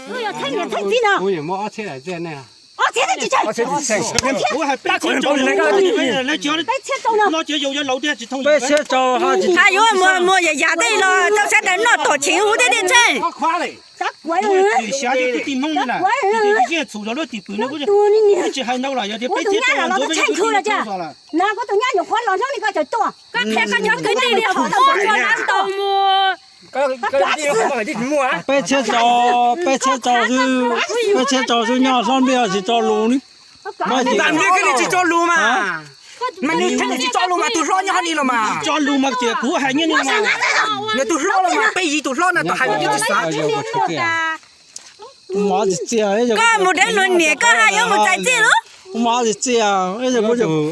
Tus yog Theej niam Theej txiv no. Ob txhiab tsis tsheej. Peb txhiab rau no. Peb txhiab rau no. Peb txhiab rau. Hais yuav muag muag yam yam tej los rau sawv daws noj tom cheem ub thiab tej tsheej. Kuv tus nyab los txheej khw los cas. No kuv tus nyab nyuam qhuav los hnub ni koj tseem tuaj. Koj qhia koj cov kwv tij li hauv koj ua lab ntaus mus. Peb txhiab tso, peb txhiab tso xwb, peb txhiab tso xwb nyob hlob ntiag tsis tso lus ni. Tsis tso lus mas. Mas nws tsis tso lus mas tus hlob nyob hauv ni los mas. Tso lus mas tias kuv hais nyiaj ni mas. Nws tus hlob los mas peb yig tus hlob na, tom hais lus twb tsis xav. Koj mus deev luag niam koj hais yuav mus txais txij lub. Kuv mas tsis txiaj,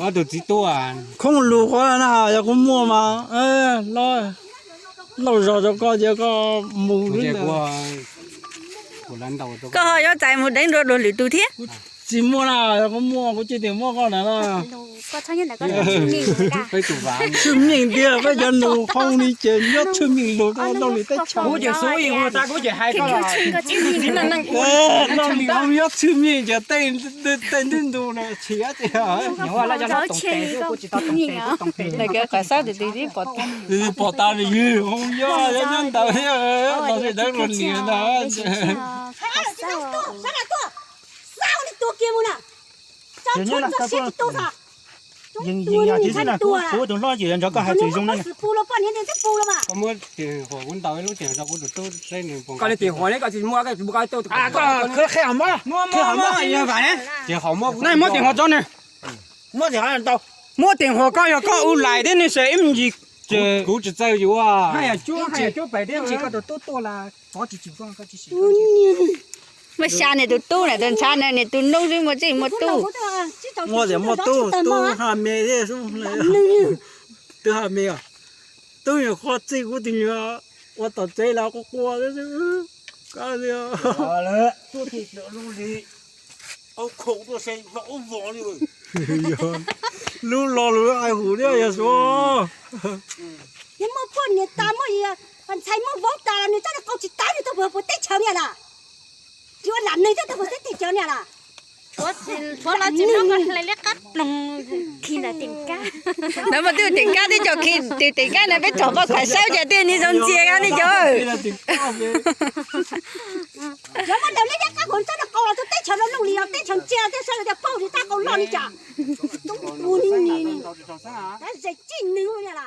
ob tug txiv tub. Khoob lus qhov na yog kuv muaj mas, lauj zog rau koj ces koj mus. Koj ho yuav txais mus deev dua luag lwm tus thiab. Tsis muaj na, yog kuv muaj kuv tsis tias muab koj na. Tshwj meej tiag, peb cov nus qhoo li ces nyob tshwj meej lug rau Looj Lis teb chaws. Looj Lis qhoo nyob tshwj meej ces tej ntuj ntu no tshiab tiag. Pom tas li yog nyob ntawd, los sawv daws luag niam ntag. Kuv tus hlob ces nrog koj hais tsis zoo na. Koj li tim huam ne koj tsis muaj, koj qhia hom mob, qhia hom mob. Muab tim huam tso ne. Muab tim huam, koj yog koj ua laim thiab ne, ib me ntsis. Kuv tsis txawj yuav. Muaj xya niam tus tub na, tus ntshav na niam tus noob xwb muaj txij muaj tub. Muaj tias muaj tub, tub haj me thiab. Tub haj me, tub nyuam qhuav txij kuv tus nyuam ua tom tsev los quaj quaj. Lub lo lus ai hu thiab yog suav. Nws muaj poj niam tas, muaj ntxhais muaj vauv tas los nws txoj qau tsis tawv, nws tuaj puag puag teb chaws niaj na. Tsis ua lam nws thiab, tuaj puag teb chaws niaj na. Tshuav los tsis muab koj hlais liab qab ploog khi ntawm Teem Kab. Ntawd mas twb Teem Kab twb cov khi, Teem Kab na peb tsom koj khuam saib ces twb ni zoo ntxiag ni cov. Cov muab daws liab liab qab ploog txoj qau los tuaj teb chaws no, Looj Lis los teb chaws ntsia los thiaj saib los tias paub tsis txoj qau loj li cas. Tub tus ni ni, zem txij nws niaj na.